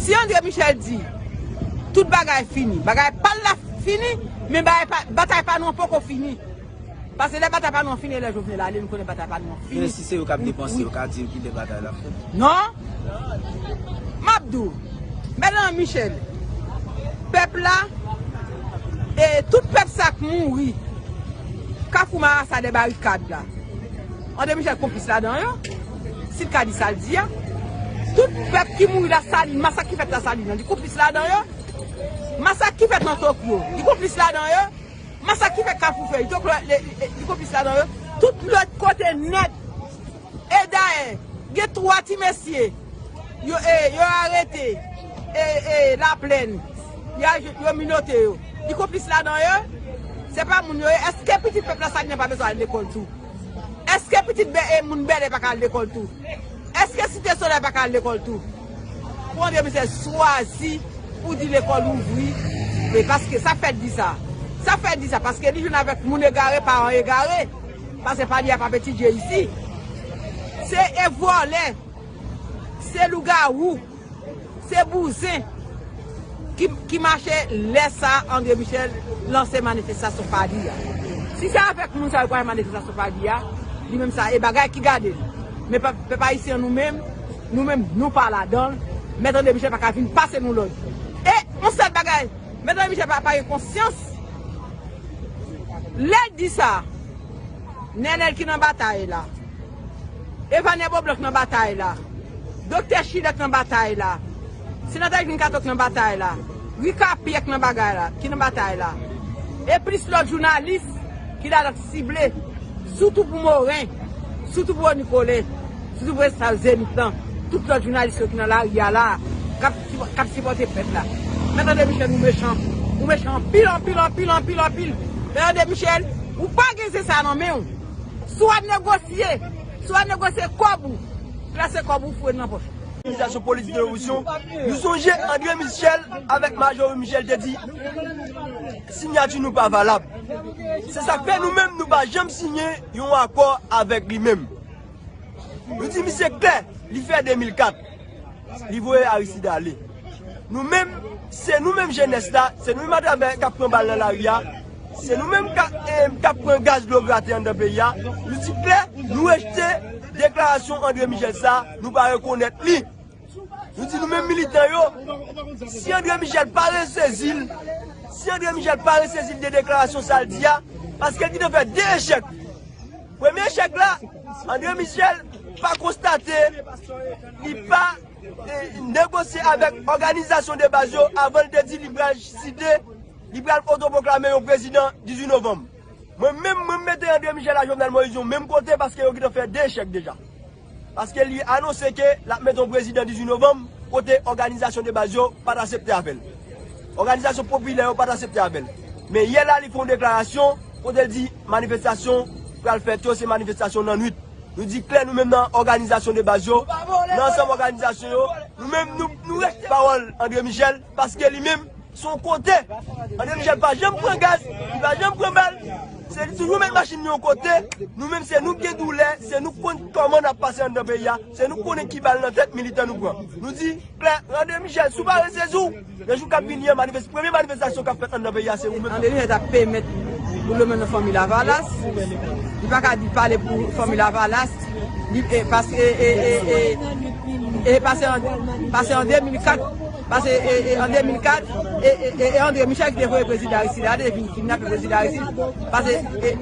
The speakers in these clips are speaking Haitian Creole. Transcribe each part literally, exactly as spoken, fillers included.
Si André Michel di tout bagay fini, bagay pa l la fini, men bagay pa, batay pa nou an poko fini. Paske lè batay pa nou an fini, lè Jovenel ale, nou konnen batay pa nou an fini. Men si se yo k ap depanse, yo ka di ki lè batay la fini. Non. M ap di w, Mèt André Michel, pèp la, e tout pèp sa k mouri Kafou Marasa dè barikad la, André Michel konplis ladan yo. Si l ka di sa l di a, tout pèp ki mouri Lasalin, masak ki fèt Lasalin nan, li konplis ladan yo. Masak ki fèt nan Tokyo, li konplis ladan yo. Masak ki fèt Kafou Fèy, Tokyo, li, li, li konplis ladan yo. Tout lòt kote nèt. E dayè, gen twa ti mesye yo, e, yo arete, e, e, Laplèn. Yo, yo minote yo. Li konplis ladan yo. Se pa moun yo ye. Èske pitit pèp Lasalin nan pa bezwen al lekòl tou? Èske pitit bè, e, moun Bèlè pa ka al lekòl tou? Èske Site Solèy pa ka al lekòl tou? Pou André Michel swazi pou di lekòl ouvri, e paske sa fè di sa. Sa fè di sa, paske li jwenn avèk moun egare, paran egare. Paske pa li a pa petidye isi. Se e vòlè, se lougawou, se bouzen ki, ki mache lè sa André Michel lanse manifestasyon pa li a. Si se avèk moun sa yo pral manifestasyon pa li a, li menm sa, e bagay ki gade l. Men pèp, pèp ayisyen nou menm, nou menm, nou pa ladan l. Mèt André Michel pa ka vin pase nou lòd. E yon sèl bagay, Mèt André Michel pa, pa gen konsyans. Lè l di sa, Nènèl ki nan batay la, Evanè Boblan k nan batay la, Doktè Chilè k nan batay la, Senatè Edwin Cato k nan batay la, Rika Pyè k nan bagay la, ki nan batay la, e plis lòt jounalis ki ladan k sible, sitou pou Moren, sitou pou Rony Colin, sitou pou Estaf Zenith lan, tout lòt jounalis yo ki nan lari a la, k ap, k ap sipòte pèp la. Mèt André Michel, ou mechan. Ou mechan anpil, anpil, anpil, anpil, anpil. Mèt André Michel, ou pa gen zen sa nan men w. Si w ap negosye, si w ap negosye kòb ou, plase kòb ou foure nan pòch. Òganizasyon politik de revolisyon, nou sonje André Michel avèk Major Michel te di siyati nou pa valab. Se sa k fè nou menm nou pa janm siyen yon akò avèk li menm. Nou di misye klè, li fè de mil kat, li voye Aristide ale. Nou menm, se nou menm jenès la, se nou menm atravè k ap pran bal nan lari a, se nou menm k ap, eh, k ap pran gaz dlo grate anndan peyi a. Nou di klè, nou rejte deklarasyon André Michel sa, nou pa rekonèt li. Nou di nou menm militan yo, si André Michel pa resezi l, si André Michel pa resezi l de deklarasyon sa l di a, paske l gentan fè de echèk. Premye echèk la, André Michel pa konstate, li pa, eh, negosye avèk òganizasyon de baz yo avan l te di li pral site, li pral otopwoklame yon prezidan dizuit novanm. Mwen menm, mwen mete André Michel ak Jovenel Moïse yon menm kote paske yo gentan fè de echèk deja. Paske li anonse ke l ap mete yon prezidan dizuit novanm kote òganizasyon de baz yo pa t aksepte avè l. Òganizasyon popilè yo pa t aksepte avè l. Men yè la, li fè yon deklarasyon kote l di manifestasyon pral fèt yo, se manifestasyon nan nwit. Nou di klè, nou menm nan òganizasyon de baz yo, nan ansanm òganizasyon yo, nou menm nou, nou rejte pawòl André Michel, paske li menm, se yon kontè. André Michel pa janm pran gaz, li pa janm pran bal. Se li toujou met machin li yon kote. Nou menm, se nou ki gen doulè, se nou k konn kòman n ap pase anndan peyi a, se nou k konnen ki bal nan tèt militan nou pran. Nou di klè, André Michel, si w pa resezi w, nan jou k ap vini an, manifes-, premye manifestasyon k ap fèt anndan peyi a, se ou menm. André Michel t ap pèmèt pou l menm nan fanmi Lavalas. Li pa ka di pale pou fanmi Lavalas. Li, e, paske, e, e, e, e, e, pase an, pase an de mil kat, pase, e, e, an de mil kat, e, e, e, e André Michel ki te voye prezidan Aristide la, te vin kidnape prezidan Aristide. Pase, e,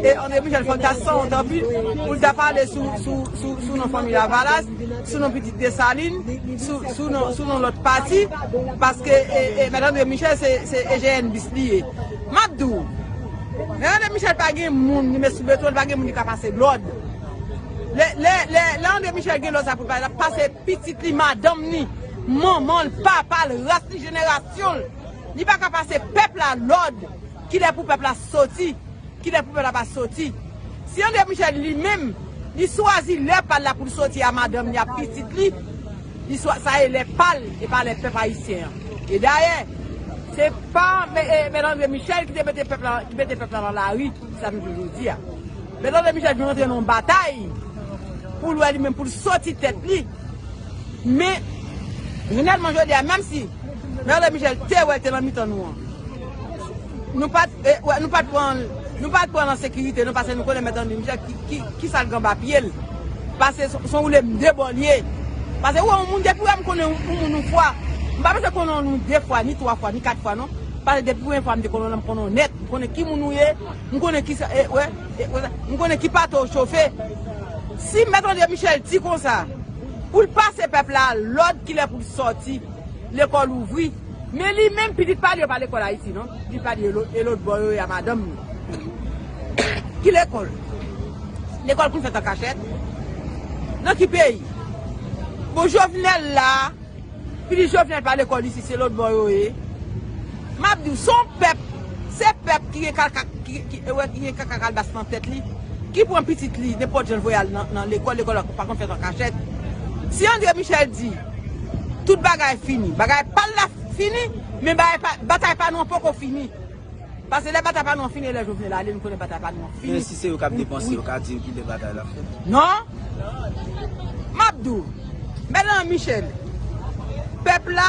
e André Michel fò l ta sanwont anpil pou l ta pale sou, sou, sou, sou non fanmi Lavalas, sou non pitit Desalin, sou, sou non, sou non lòt pati, paske, e, e, Mèt André Michel se, se E G N bis li ye. M ap di w, Mèt André Michel pa gen moun li met sou beton, li pa gen moun li ka pase lòd. Lè, lè, lè, lè André Michel gen lòd sa pou l pale, l ap pase pitit li, madanm li, manman l, papa l, ras li, jenerasyon l. Li pa ka pase pèp la lòd. Kilè pou pèp la soti? Kilè pou pèp la pa soti? Si André Michel li menm, li swazi lè pa l la pou l soti a madanm li, a pitit li, li swa, sa e lè pa l, e pa lè pèp ayisyen an. E dayè, se pa, e, e, Mèt André Michel ki te mete pèp la, ki mete pèp la nan lari, sa nou toujou di a. Mèt André Michel vin rantre nan yon batay pou l wè li menm, pou l soti tèt li. Men, Finalman, jodi a, menm si Mèt André Michel te wè l te nan mitan nou an, nou pa t, e, wè, nou pa t pran, nou pa t pran l an sekirite, non, paske nou konnen Mèt André Michel ki, ki, ki sa l gen anba pye l. Paske se, se yon woule m de bò l ye. Paske ou wè yon moun, depi w wè m konnen yon, yon moun yon fwa, m pa bezwen konnen yon moun de fwa, ni twa fwa, ni kat fwa, non. Paske depi premye fwa m te konnen w la, m konnen w nèt, m konnen ki moun ou ye, m konnen ki sa, e, wè, e, wè sa, m konnen ki pato w chofe. Si Mèt André Michel di konsa, pou l pase pèp la lòd kilè pou l sòti, lekòl ouvri. Men li menm, pitit pa li yo pa lekòl Ayiti, non. Pitit pa li yo, e lòt bò yo ye a madanm li. Ki lekòl? Lekòl konn fèt an kachèt? Nan ki peyi? Bon, Jovenel la, pitit Jovenel pa lekòl isit, se lòt bò yo ye. M ap di w, se yon pèp, se pèp ki gen kaka, ki, ki, e wè, ki gen kaka kalbas nan tèt li, ki pran pitit li, nenpòt jan l voye al nan, nan lekòl, lekòl la pa konn fèt an kachèt. Si André Michel di, tout bagay fini, bagay pa l la fini, men bagay pa, batay pa nou an poko fini. Paske lè batay pa nou an fini, lè Jovenel ale, nou konnen batay pa nou an fini. Men si se yo k ap depanse, yo ka di ki lè batay la fèt. Non. M ap di w, Mèt André Michel, pèp la,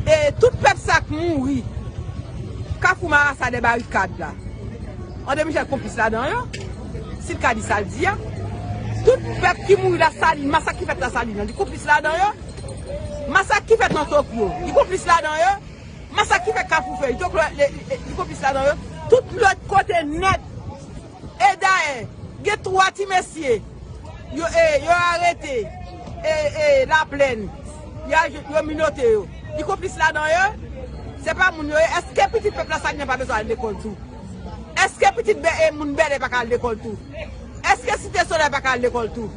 e tout pèp sa k mouri, Kafou Marasa dè barikad la, André Michel konplis ladan yo. Si l ka di sa l di a, tout pèp ki mouri Lasalin, masak ki fèt Lasalin nan, li konplis ladan yo. Masak ki fèt nan Tokyo, li konplis ladan yo. Masak ki fèt Kafou Fèy, Tokyo, li, li, li konplis ladan yo. Tout lòt kote nèt. E dayè, gen twa ti mesye, yo, e, yo arete, e, e, Laplèn, yo, yo minote yo. Li konplis ladan yo? Se pa moun yo ye? Èske pitit pèp Lasalin pa bezwen al lekòl tou? Èske pitit bè, e, moun Bèlè pa ka al lekòl tou? Èske Site Solèy pa ka al lekòl tou?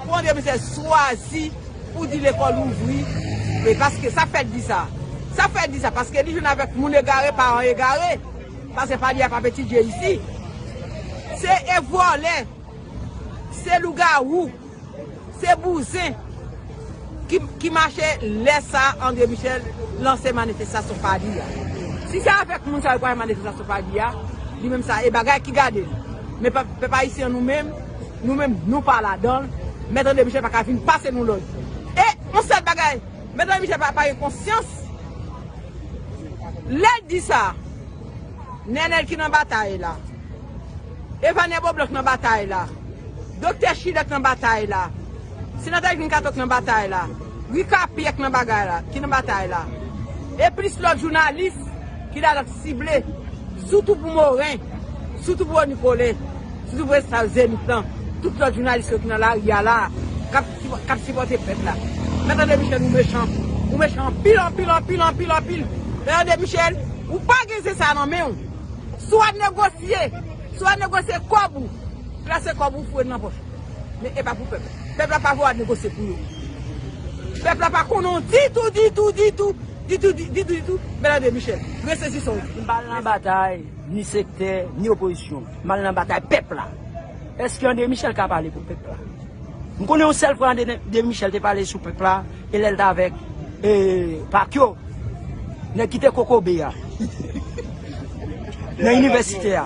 Pou André Michel swazi pou di lekòl ouvri, e paske sa fè l di sa. Sa fè l di sa, paske li jwenn avèk moun egare, paran egare. Paske pa li a pa Petidye isi. Se e vòlè, se lougawou, se bouzen ki, ki mache lè sa André Michel lanse manifestasyon pa li a. Si se avèk moun sa yo pral manifestasyon pa li a, li menm sa, e bagay ki gade l. Men pèp, pèp ayisyen nou menm, nou menm, nou pa ladan l. Mèt André Michel pa ka vin pase nou lòd. E yon sèl bagay, Mèt André Michel pa, pa gen konsyans. Lè l di sa, Nènèl ki nan batay la, Evane Boblan k nan batay la, Doktè Chilè k nan batay la, Senatè Edwin Cathon k nan batay la, Rika Pyè k nan bagay la, ki nan batay la, e plis lòt jounalis ki la, l ap sible, sitou pou Moren, sitou pou Rony Colin, sitou pou Estaf Zenith lan, tout lòt jounalis yo ki nan lari a la, k ap, k ap sipòte pèp la. Mèt André Michel, ou mechan. Ou mechan anpil, anpil, anpil, anpil, anpil. Mèt André Michel, ou pa gen zen sa nan men w. Si w a negosye, si w a negosye kòb ou, plase kòb ou, foure l nan pòch ou. Men e pa pou pèp. Pèp la pa vle w a negosye pou yo. Pèp la pa konnen w ditou, ditou, ditou, ditou, di- ditou, ditou. Mèt André Michel, resezi son. M pa al nan batay, ni sektè, ni opozisyon. M al nan batay pèp la. Èske André Michel ka pale pou pèp la? M konnen yon sèl fwa André, André Michel te pale sou pèp la, e lè l t avèk, e, Pakyo, nèg ki te kokobe a, nan inivèsite a.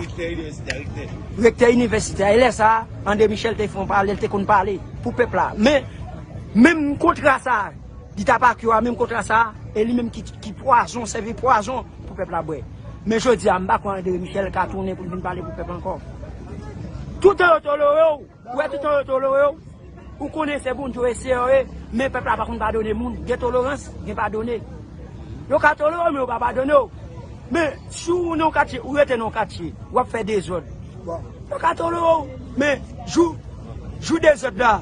Rektè inivèsite a. E lè sa a, André Michel te fè yon pale, l te konn pale pou pèp la. Men, menm kontra sa a, li t a Pakyo a, menm kontra sa a, e li menm ki, ki pwazon, sèvi pwazon pou pèp la bwè. Men jodi a, m pa kwè André Michel ka tounen pou l vin pale pou pèp ankò. Toutan yo tolere w, ou wè toutan yo tolere w, ou konnen se Bondye w eseye w ye, men pèp la pa konn padone moun. Gen tolerans, gen padone. Yo ka tolere w, men yo pa padone w. Men si w nan yon katye, ou rete nan yon katye, w ap fè dezòd. Yo ka tolere w, men jou, jou dezòd la,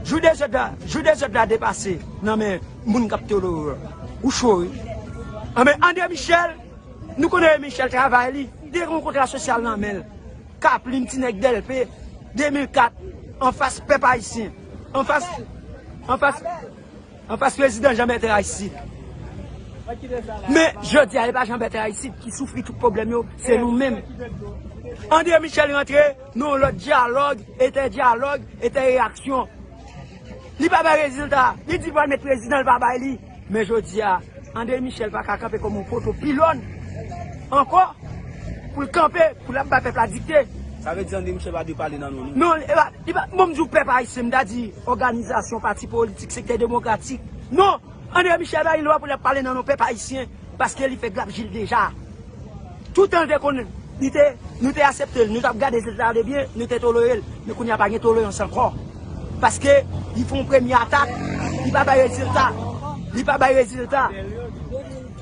jou dezòd la, jou dezòd la depase nan men moun k ap tolere w. Ou cho wi. Anben, André Michel, nou konnen Michel travay li, li te gen yon kontra sosyal nan men l. Kaplim, ti nèg Dèlpe, de mil kat, anfas pèp ayisyen, anfas, anfas, anfas prezidan Jean Bertrand Aristide. Men, jodi a, e pa Jean Bertrand Aristide ki soufri tout pwoblèm yo, se nou menm. André Michel rantre nan yon lòt dyalòg, entè dyalòg, entè reyaksyon. Li pa bay rezilta. Li di l pral met prezidan, l pa bay li. Men jodi a, André Michel pa ka kanpe kòm yon poto pilòn ankò pou l kanpe, pou l ap bay pèp la dikte. Sa vle di André Michel pa dwe pale nan non nou? Non, e pa, li pa, bon, m di w pèp ayisyen, m ta di òganizasyon, pati politik, sektè demokratik. Non, André Michel pa gen dwa pou l ap pale nan non pèp ayisyen, paske li fè grap jil deja. Toutan l te konn, li te, nou te aksepte l, nou t ap gade rezilta de byen, nou te tolere l. Men kounye a pa gen tolerans ankò. Paske li fè yon premye atak, li pa bay rezilta. Li pa bay rezilta.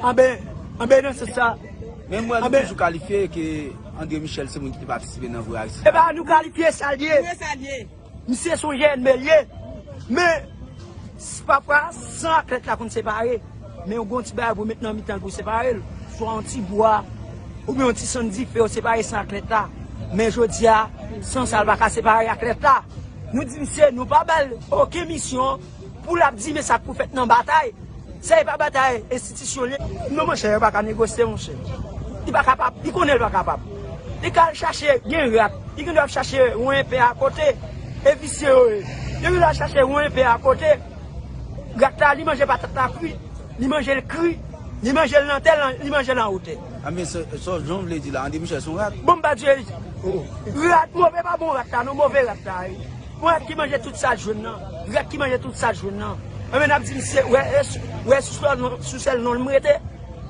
Anben, anben nan sans sa. Men mwen, nou toujou kalifye ke André Michel se moun ki te patisipe nan vre aksyon. E pa nou kalifye sa l ye. Misye se yon G N M li ye. Men, s- pafwa, san aklèt la konn separe. Men yon gon ti bagay pou met nan mitan l pou separe l. Swa yon ti bwa, oubyen yon ti sann dife yo separe san aklèt la. Men jodi a, san sa l pa ka separe aklèt la. Nou di misye, nou pa ba l okenn misyon pou l ap di men sa k pou fèt nan batay. Sa e pa batay enstitisyon li. Non, monchè, yo pa ka negosye, monchè. Li pa kapab. Li konnen li pa kapab. Li ka al chache, gen rat. Li gen dwa ap chache yon enpè akote. E visye yo ye. Yo gen dwa chache yon enpè akote. Rat la, li manje patat la kri. Li manje l kri. Li manje l nan tè, li manje l an wotè. Anben, sa, sa w vle di la, André Michel se yon rat? Bon, m pa di, oh, rat, move pa bon rat la, non, move rat la, wi. Bon, rat ki manje tout sa l jwenn nan. Rat ki manje tout sa l jwenn nan. Anben, n ap di misye, wè, e sou, wè, sou sèl non, sou sèl non l m rete.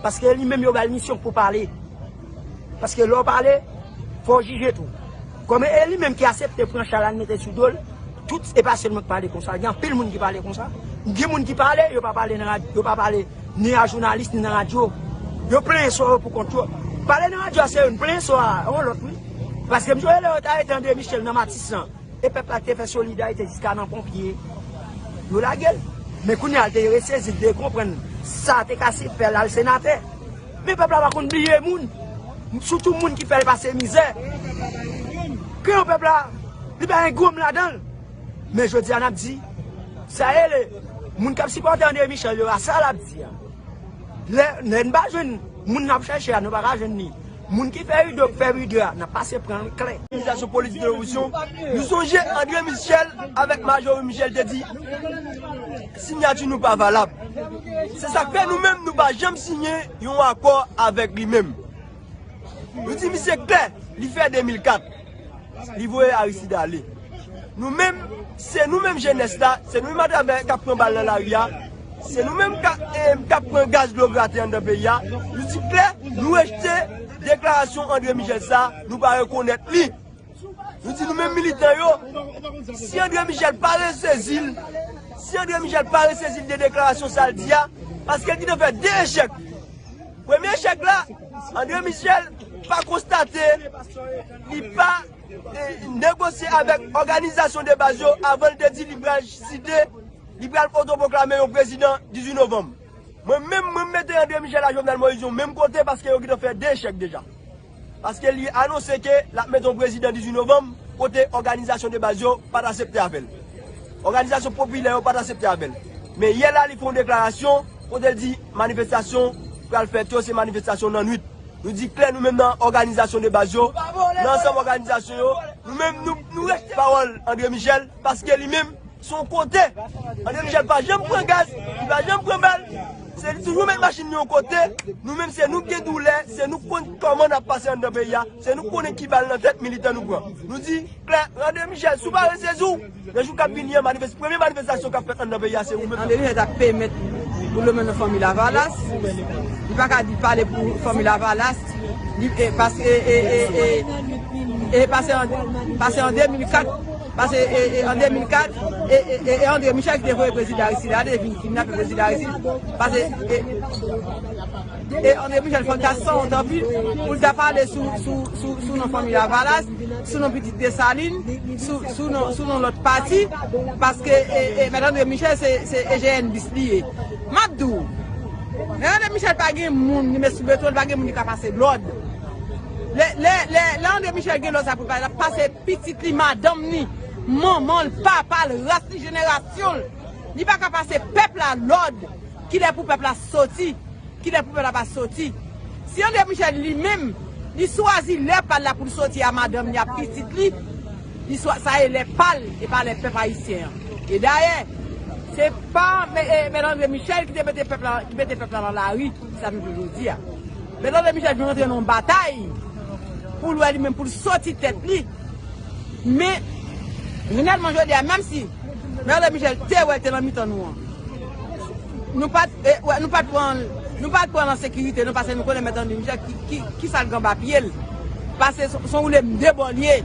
Paske li menm yo ba l misyon pou pale. Paske lè w pale, fò w jije tou. Kòm e li menm ki aksepte pran chay la, l mete sou do l, tout, e pa sèl mwen ki pale konsa. Gen anpil moun ki pale konsa. Gen moun ki pale, yo pa pale nan rad-, yo pa pale ni a jounalis, ni nan radyo. Yo plenyen sò yo pou kont yo. Pale nan radyo a se youn, plenyen sò a, yon lòt, wi. Paske m sonje lè yo t arete André Michel nan Matis lan. E pèp la ki te fè solidarite jiska nan ponpye. Yo lage l. Men kounye a, l te resezi, l te konprann sa te ka se fè l al senatè. Men pèp la pa konn bliye moun. Sitou moun ki fè l pase mizè. Kreyon pèp la, li pa gen gwo m ladan l. Men jodi a, n ap di, sa rele, moun k ap sipòte André Michel yo, a sa l ap di a. Lè, lè n pa jwenn moun n ap chèche a, nou pa ka jwenn li. Moun ki fè rido, k fè rido a, n ap pase pran l klè. Òganizasyon politik de lopozisyon, nou sonje André Michel avèk Majorie Michel te di, siyati nou pa valab. Se sa k fè nou menm, nou pa janm siyen yon akò avèk li menm. Nou di misye klè, li fè de mil kat. Li voye Aristide ale. Nou menm, se nou menm jenès la, se nou menm atravè k ap pran bal nan lari a, se nou menm k ap, eh, k ap pran gaz dlo grate anndan peyi a. Nou di klè, nou rejte deklarasyon André Michel sa, nou pa rekonèt li. Nou di nou menm militan yo, si André Michel pa resezi l, si André Michel pa resezi l de deklarasyon sa l di a, paske l gentan fè de echèk. Premye echèk la, André Michel pa konstate, li pa, eh, negosye avèk òganizasyon de baz yo avan l te di li pral site, li pral otopwoklame yon prezidan dizuit novanm. Mwen menm, mwen mete André Michel a Jovenel Moïse yo menm kote paske yo gentan fè de echèk deja. Paske li anonse ke l ap mete yon prezidan dizuit novanm kote òganizasyon de baz yo pa t aksepte avè l. Òganizasyon popilè yo pa t aksepte avè l. Men yè la, li fè yon deklarasyon kote l di manifestasyon pral fèt yo, se manifestasyon nan nwit. Nou di klè, nou menm nan òganizasyon de baz yo, nan ansanm òganizasyon yo, nou menm nou, nou rejte pawòl André Michel, paske li menm, se yon kote. André Michel pa janm pran gaz, li pa janm pran bal. Se li toujou met machin li yon kote. Nou menm se nou ki gen doulè, se nou k konn kòman n ap pase anndan peyi a, se nou k konnen ki bal nan tèt militan nou pran. Nou di klè, André Michel, si w pa resezi w, nan jou k ap vini an, manifes-, premye manifestasyon k ap fèt anndan peyi a, se ou menm. André Michel t ap pèmèt pou l menm nan fanmi Lavalas. Li pa ka di pale pou fanmi Lavalas. Li, e, paske, e, e, e, e, e, pase an, pase an de mil kat, pase, e, e, an de mil kat, e, e, e, e André Michel ki te voye prezidan Aristide la, te vin kidnape prezidan Aristide. Pase, e, e André Michel fò l ta san wont anpil pou l ta pale sou, sou, sou, sou non fanmi Lavalas, sou non pitit Desalin, sou, sou non, sou non lòt pati, paske, e, e, Mèt André Michel se, se E G N bis li ye. M ap di w, Lè André Michel pa gen moun li met sou beton, li pa gen moun li ka pase lòd. Lè, lè, lè, lè André Michel gen lòd sa pou l pase, l ap pase pitit li, madanm li, manman l, papa l, ras li, jenerasyon l. Li pa ka pase pèp la lòd. Kilè pou pèp la soti? Kilè pou pèp la pa soti? Si André Michel li menm, li swazi lè pa l la pou l soti a madanm li, a pitit li, li swa, sa e lè pa l, e pa lè pèp ayisyen an. E dayè, se pa, e, Mèt André Michel ki te mete pèp la, ki mete pèp la nan lari, sa nou toujou di a. Mèt André Michel vin rantre nan yon batay pou l wè li menm, pou l soti tèt li, Men, finalman, jodi a, menm si Mèt André Michel te wè l te nan mitan nou an, nou pa t, e, wè, nou pa t pran, nou pa t pran l an sekirite, non, paske nou konnen Mèt André Michel ki, ki, ki sa l gen anba pye l. Paske se, se yon woule m de bò l ye.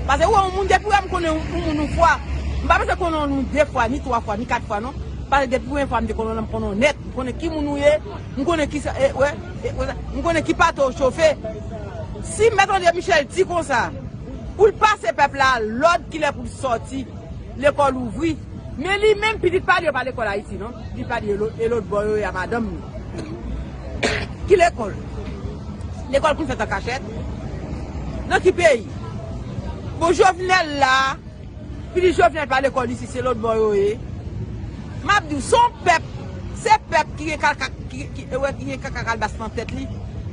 Paske, wè, yon moun, depi wè m konnen yon, yon moun yon fwa, m pa bezwen konnen yon moun de fwa, ni twa fwa, ni kat fwa, non. Paske depi premye fwa m te konnen w, m konnen w nèt, m konnen ki moun ou ye, m konnen ki sa, e, wè, e, wè, m konnen ki pato w chofe. Si Mèt André Michel di konsa, pou l pase pèp la lòd kilè pou l sòti, lekòl ouvri. Men li menm, pitit pa li yo pa lekòl Ayiti, non. Pitit pa li yo, e lòt bò yo ye a madanm li. Ki lekòl? Lekòl pou n fèt an kachèt? Nan ki peyi? Bon, Jovenel la, pitit Jovenel pa lekòl isi, se lòt bò yo ye. M ap di w, se yon pèp, se pèp ki gen kaka, ki, ki, wè, ki gen kaka kalbas nan tèt li,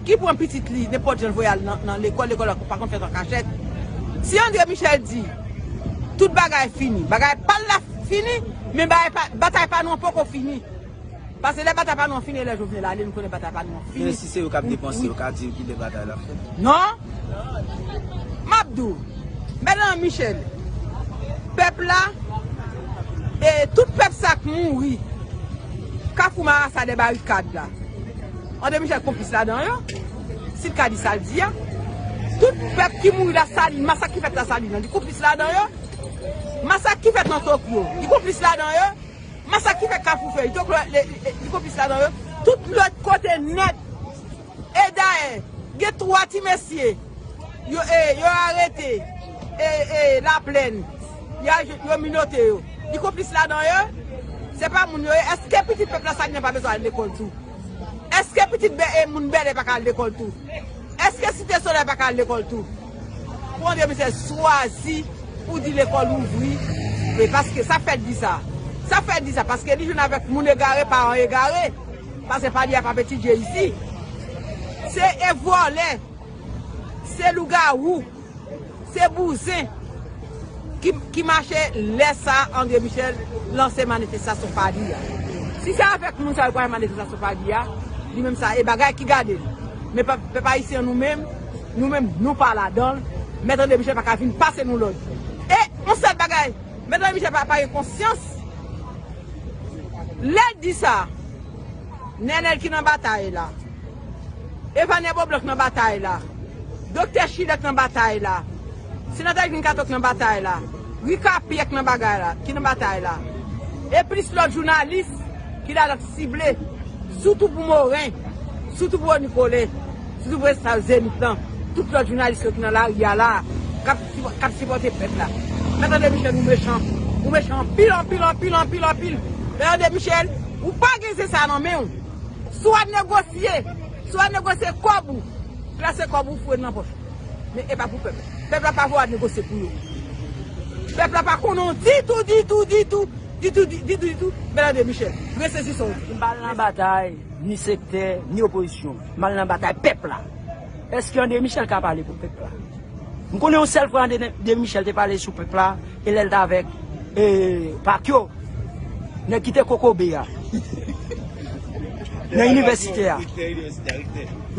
ki pran pitit li, nenpòt jan l voye al nan, nan lekòl, lekòl la pa konn fèt an kachèt. Si André Michel di, tout bagay fini, bagay pa l la fini, men bagay pa, batay pa nou an poko fini. Paske lè batay pa nou an fini, lè Jovenel ale, nou konnen batay pa nou an fini. Men si se yo k ap depanse, yo ka di ki lè batay la fini. Non. M ap di w, Mèt André Michel, pèp la, e tout pèp sa k mouri, Kafou Marasa dè barikad la, André Michel konplis ladan yo. Si l ka di sa l di a, tout pèp ki mouri Lasalin, masak ki fèt Lasalin nan, li konplis ladan yo. Masak ki fèt nan Tokyo, li konplis ladan yo. Masak ki fèt Kafou Fèy, Tokyo, li, li, li konplis ladan yo. Tout lòt kote nèt. E dayè, gen twa ti mesye, yo, e, yo arete, e, e, Laplèn, yo, yo minote yo. Li konplis ladan yo? Se pa moun yo ye? Èske pitit pèp Lasalin nan pa bezwen al lekòl tou? Èske pitit bè, e, moun Bèlè pa ka al lekòl tou? Èske Site Solèy pa ka al lekòl tou? Pou André Michel swazi pou di lekòl ouvri, e paske sa fè l di sa. Sa fè l di sa, paske li jwenn avèk moun egare, paran egare. Paske pa li a pa petidye isi. Se e vòlè, se lougawou, se bouzen ki, ki mache lè sa André Michel lanse manifestasyon pa li a. Si se avèk moun sa yo pral manifestasyon pa li a, li menm sa, e bagay ki gade l. Men pèp, pèp ayisyen nou menm, nou menm, nou pa ladan l. Mèt André Michel pa ka vin pase nou lòd. E yon sèl bagay, Mèt André Michel pa, pa gen konsyans. Lè l di sa, Nènèl ki nan batay la, Evanè Boblan k nan batay la, Doktè Chilè k nan batay la, Senatè Edwin Cato k nan batay la, Rika Pyè k nan bagay la, ki nan batay la, e plis lòt jounalis ki la l ap sible, sitou pou Moren, sitou pou Rony Colin, sitou pou Estaf Zenith lan, tout lòt jounalis yo ki nan lari a la, k ap, k ap sipòte pèp la. Mèt André Michel, ou mechan. Ou mechan anpil, anpil, anpil, anpil, anpil. Mèt André Michel, ou pa gen zen sa nan men w. Si w ap negosye, si w ap negosye kòb ou, klase kòb ou foure nan pòch ou. Men e pa pou pèp la. Pèp la pa vle w ap negosye pou yo. Pèp la pa konnen w ditou, ditou, ditou, ditou, di- ditou, ditou, Bernard Michel. Resezi sa w di. M pa al nan batay, ni sektè, ni opozisyon. M al nan batay pèp la. Èske André Michel ka pale pou pèp la? M konnen yon sèl fwa André, André Michel te pale sou pèp la, e lè l t avèk, e, Pacquiao, nèg ki te kokobe a. Nan inivèsite a.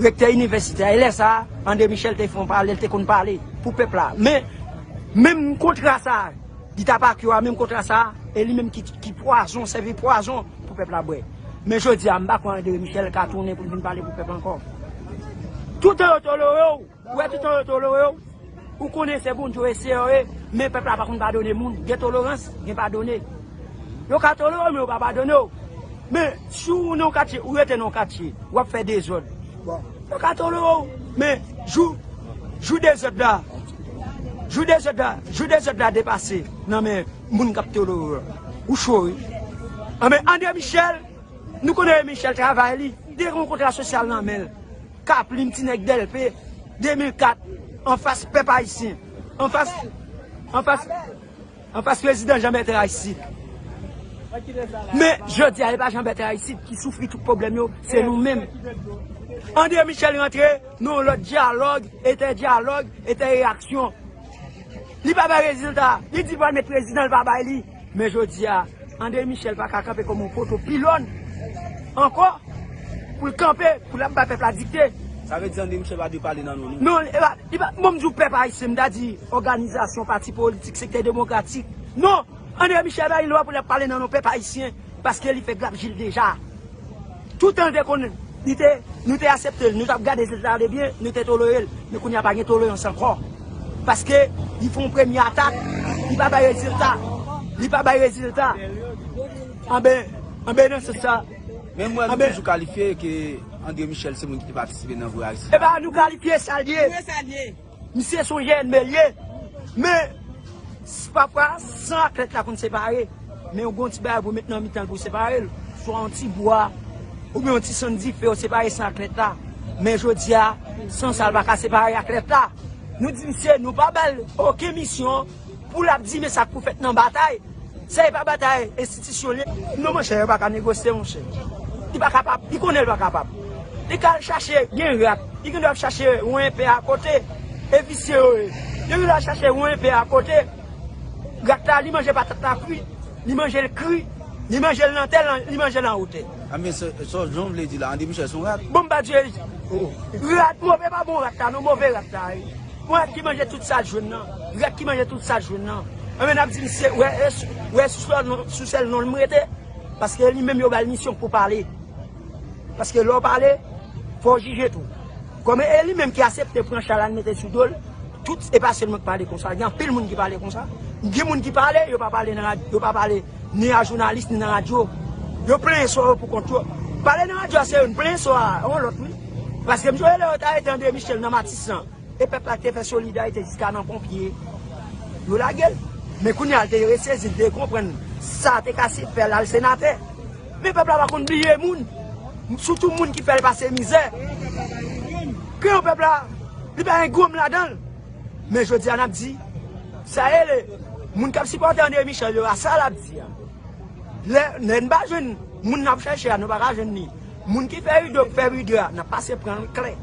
Rektè inivèsite a. E lè sa a, André Michel te fè yon pale, l te konn pale pou pèp la. Men, menm kontra sa a, li t ap ak yo a, menm kontra sa a, e li menm ki, ki pwazon, sèvi pwazon pou pèp la bwè. Men jodi a, m pa kwè André Michel ka tounen pou l vin pale pou pèp ankò. Toutan yo tolere w, ou wè toutan yo tolere w, ou konnen se Bondye w e Seyè w ye, men pèp la pa konn padone moun. Gen tolerans, gen padone. Yo ka tolere w, men yo pa padone w. Men, si w nan yon katye, ou rete nan yon katye, w ap fè dezòd. Bon, yo ka tolere w, men jou, jou dezòd la, jou dezòd la, jou dezòd la depase nan men moun k ap tolere w. Ou cho, wi. Anben, André Michel, nou konnen Michel travay li, li te gen yon kontra sosyal nan men l. Kaplim, ti nèg Dèlpe, de mil kat, anfas pèp ayisyen, anfas, anfas, anfas prezidan Jean Bertrand Aristide. Men, jodi a, e pa Jean Bertrand Aristide ki soufri tout pwoblèm yo, se nou menm. André Michel rantre nan yon lòt dyalòg, entèdyalòg, entèreyaksyon. Li pa bay rezilta. Li di l pral met prezidan, l pa bay li. Men jodi a, André Michel pa ka kanpe kòm yon poto pilòn ankò pou l kanpe, pou l ap bay pèp la dikte. Sa vle di André Michel pa dwe pale nan non nou. Non, e pa, e pa, bon, m di w pèp ayisyen, m ta di òganizasyon, pati politik, sektè demokratik. Non, André Michel pa gen dwa pou l ap pale nan non pèp ayisyen, paske li fè grap jil deja. Toutan l te konn, li te, nou te aksepte l, nou t ap gade rezilta de byen, nou te tolere l. Men kounye a pa gen tolerans ankò. Paske li fè yon premye atak, li pa bay rezilta. Li pa bay rezilta. Anben, anben nan sans sa. Men m wè nou toujou kalifye ke André Michel se moun ki te patisipe nan vre aksidan. E pa nou kalifye sa l ye. Misye se yon jèn men l ye. Men, s- pafwa, san ak lèt la konn separe. Men ou gon ti bagay pou met nan mitan l pou separe l. Swa yon ti bwa, oubyen yon ti sann dife, ou separe san ak lèt la. Men jodi a, san sa l pa ka separe ak lèt la. Nou di misye, nou pa ba l okenn misyon pou l ap di men sa k pou fèt nan batay. Sa e pa batay enstitisyon li. Non, monchè, yo pa ka negosye, monchè. Li pa kapab. Li konnen li pa kapab. Li ka al chache, gen rat. Li gen dwa ap chache yon enpè akote. E visye yo ye. Yo gen dwa al chache yon enpè akote. Rat la, li manje patat la kwi. Li manje l kri. Li manje l nan tè, li manje l an wotè. Anben, sa w vle di la, André Michel se yon rat? Bon, m pa di rat move, pa bon rat la, non, move rat la, wi. Yon rat ki manje tout sa l jwenn nan. Rat ki manje tout sa l jwenn nan. Anben, n ap di misye, wè, e sou- wè, sou sèl non, sou sèl non l m rete. Paske li menm yo ba l misyon pou pale. Paske lè w pale, fò w jije tou. Kòm e li menm ki aksepte pran chay la, l mete sou do l, tout, e pa sèl mwen ki pale konsa. Gen anpil moun ki pale konsa. Gen moun ki pale, yo pa pale nan rad- yo pa pale ni a jounalis, ni nan radyo. Yo plenyen sò yo pou kont yo. Pale nan radyo a se youn, plenyen sò a, yon lòt, wi. Paske m sonje lè yo t arete André Michel nan Matis lan. E pèp la ki te fè solidarite jiska nan ponpye. Yo lage l. Men kounye a, l te resezi, l te konprann sa te ka se fè l al senatè. Men pèp la pa konn bliye moun. Sitou moun ki fè l pase mizè. Kreyon pèp la, li pa gen granm ladan l. Men jodi a, n ap di, sa rele, moun k ap sipòte André Michel yo, a sa l ap di a. Lè, lè n pa jwenn moun n ap chèche a, nou pa ka jwenn li. Moun ki fè rido, k fè rido a, n ap pase pran l klè.